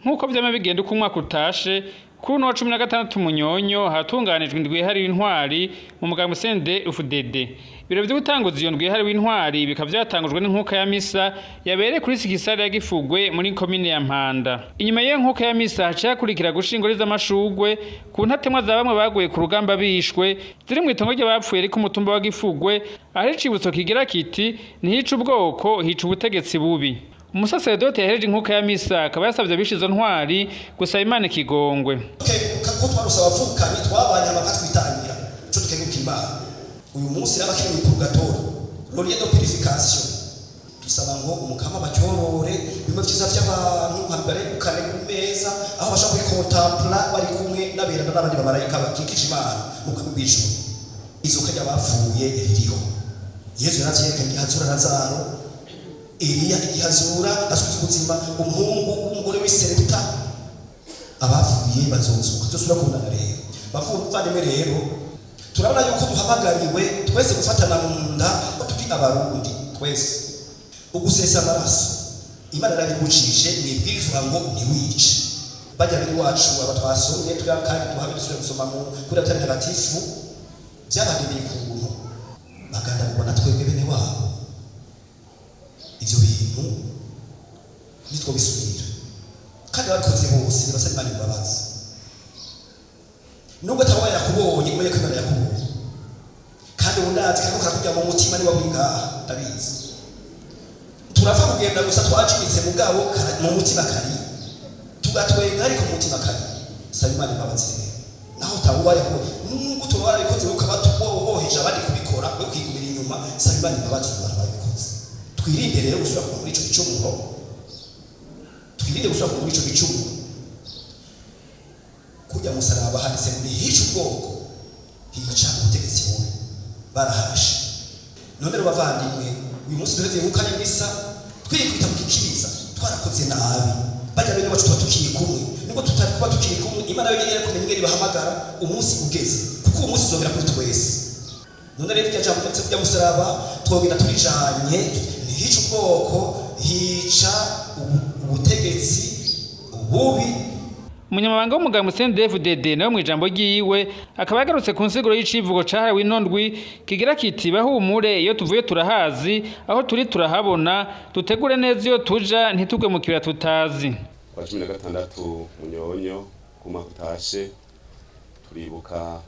Nk'uko vyama bigenda uko umwaka utashe, kuri uno wa 16 Munyonyo hatunganijwe indwi yahariwe intwari mu mugambwe CNDD-FDD. Ibiro vyo gutanguza iyo ndwi yahariwe intwari bikaba vyatangujwe n'inkuka ya misa yabereye kuri succursale ya Gifugwe muri komine ya Mpanda. Inyuma y'iyo nkuka ya misa haciye hakurikira gushinga z'amashurwe ku ntatemwa za bamwe baguye ku rugamba bishwe ziri mw'itongo ry'abapfuye riri ku mutumba wa Gifugwe, aho icibutso kigira kiti: "Ntihica ubwoko, hica ubutegetsi bubi." Umusaseredoti yahereje inkuka ya misa akaba yasavye abishe izo ntwari gusaba Imana ikigongwe. Tukeguka ko twarose abavukanyi twabanye bakatwitangira, ico tukeguka Imana. Uyu munsi rero abakiri mw'purgatoire, le lieu de purification, dusaba ngo Umukama bacyorore bimwe vyiza vy'abantu baregukane ku meza aho bashobora kwikontampla bari kumwe n'aberana n'abandi bamarayika bakikije Imana mu bwami bw'ijuru. Izuka ry'abapfuye ririho. Yezu yaravyerekanye igihe azura Lazaro, Eliya igihe azura asubiza ubuzima umuhungu w'umugore w'iseruta. Abapfuye bazozuka, tuzosubira kubonana. Rero bavandimwe, rero turabona yuko duhamagariwe twese gufatana mu nda, turi Abarundi twese. Ugusesa amaraso Imana yarabigucishije mwibwirizwa ngo ntiwice. Bajya biri wacu aba twasomye turi kandi duhabe dusubire gusoma mu kuri Atari Ntagatifu, byabagendeye kuntu bagandagurwa na twebwe bene wabo. Ivyo bintu nitwo bisubira, kandi ababikoze bose ntibasaba Imana imbabazi. Nubwo ataba yakubonye, umenye ko Imana yakubonye. Kandi ubu ndazi kariko karakujya mu mutima niba uri ngaha, ndabizi. Turapfa kugenda gusa twacimitse, mugabo mu mutima kari tugatwenga, ariko mu mutima kari. Saba Imana imbabazi rero naho utaba yakubonye, nubwo tuba warabikoze ukaba woheje abandi kubikora, we kwigumira inyuma. Saba Imana imbabazi ku bantu babikoze. Twirinde rero gusubira kuva muri ico gicumuro, twirinde gusubira kuva muri ico gicumuro. Kujya musaraba handitse ngo ntihica ubwoko, hica ubutegetsi bubi. Baraharashe. None rero bavandimwe, uyu munsi duheze gukora imisa twikubita mu gikiriza, twarakoze nabi. Bajya bene wacu tuba tukiri kumwe, nubwo tutari kuba tukiri kumwe, Imana yonyine yari kumenya ingene ibahamagara umunsi ugeze, kuko uwo munsi uzogera kuri twese. None rero irya jambo ryanditse kujya musaraba twogenda turijanye: ntihica ubwoko, hica ubutegetsi bubi. Umunyamabanga w'umugambwe CNDD-FDD nawe mu ijambo ryiwe akaba yagarutse ku nsiguro y'icivugo cahariwe ino ndwi kigira kiti: "Bahumure, iyo tuvuye turahazi, aho turi turahabona, dutegure neza iyo tuja, ntitugwe mu kibira tutazi." Kwa 16 Munyonyo ku mwaka utashe turibuka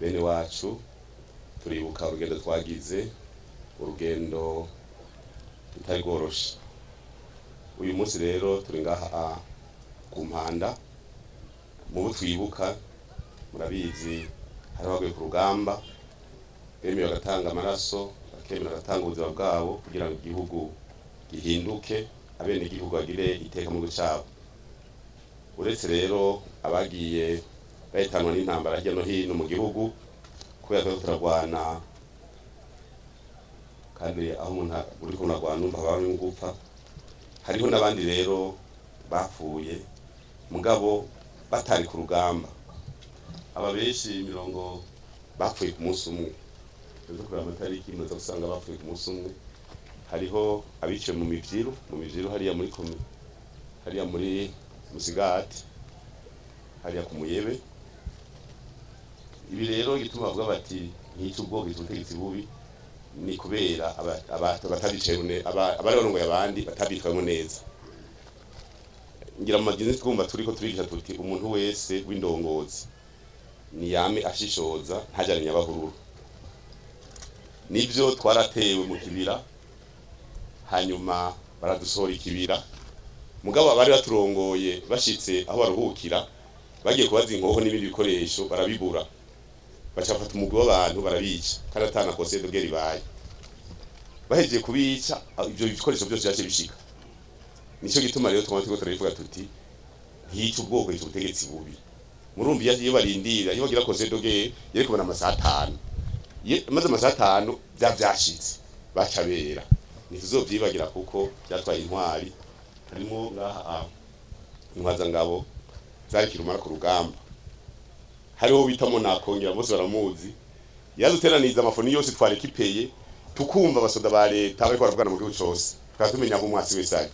bene wacu, turibuka urugendo twagize, urugendo rutari rworoshe. Uyu munsi rero turi ngaha ku Mpanda mu bo twibuka. Murabizi, hari abaguye ku rugamba bemeye bagatanga amaraso, bakemera bagatanga ubuzima bwabo kugira ngo igihugu gihinduke, abenegihugu bagire iteka mu gihugu cabo. Uretse rero abagiye bahitanwa n'intambara hirya no hino mu gihugu, kubera ko turarwana, kandi aho umuntu uriko unarwana umva haba harimwo gupfa, hariho n'abandi rero bapfuye mugabo batari ku rugamba. Aba benshi mirongo bapfuye ku munsi umwe. Uza kureba amatariki, muza gusanga bapfuye ku munsi umwe. Hariho abiciwe mu mivyiru hariya muri komi, hariya muri Musigati, hariya ku Muyebe. Ibi rero igituma bavuga bati ntica ubwoko, ubutegetsi bubi, ni kubera batabicayemo, abari barongoye abandi batabitwayemo neza. Ngira mu madini twumva turiko turigisha tuti umuntu wese w'indongozi niyame ashishoza, ntajane nyabahururu. Nivyo, twaratewe mu kibira, hanyuma baradusohora ikibira, mugabo abari baturongoye bashitse aho baruhukira, bagiye kubaza inkoho n'ibindi bikoresho barabibura, baca bafata umugwi w'abantu barabica, kandi atana conseil de guerre ibaye. Bahejeje kubica, ivyo bikoresho byose byace bishika. Nico gituma rero twama turiko turabivuga tuti ntiyica ubwoko, yica ubutegetsi bubi. Murumva iyo barindira, iyo bagira conseil de guerre yari kubona amasaha 5, maze amasaha 5 vyashitse baca bera. Ntituzovyibagira kuko vyatwaye intwari, harimo ngaha intwazangabo zari kirumara ku rugamba. Hariho bita Monako, ngira bose baramuzi, yaduteraniriza amafoni yose twarekipeye, tukumva abasoda ba leta bariko baravugana mu gihugu cose, tukaba tumenya aho umwasi wese ari.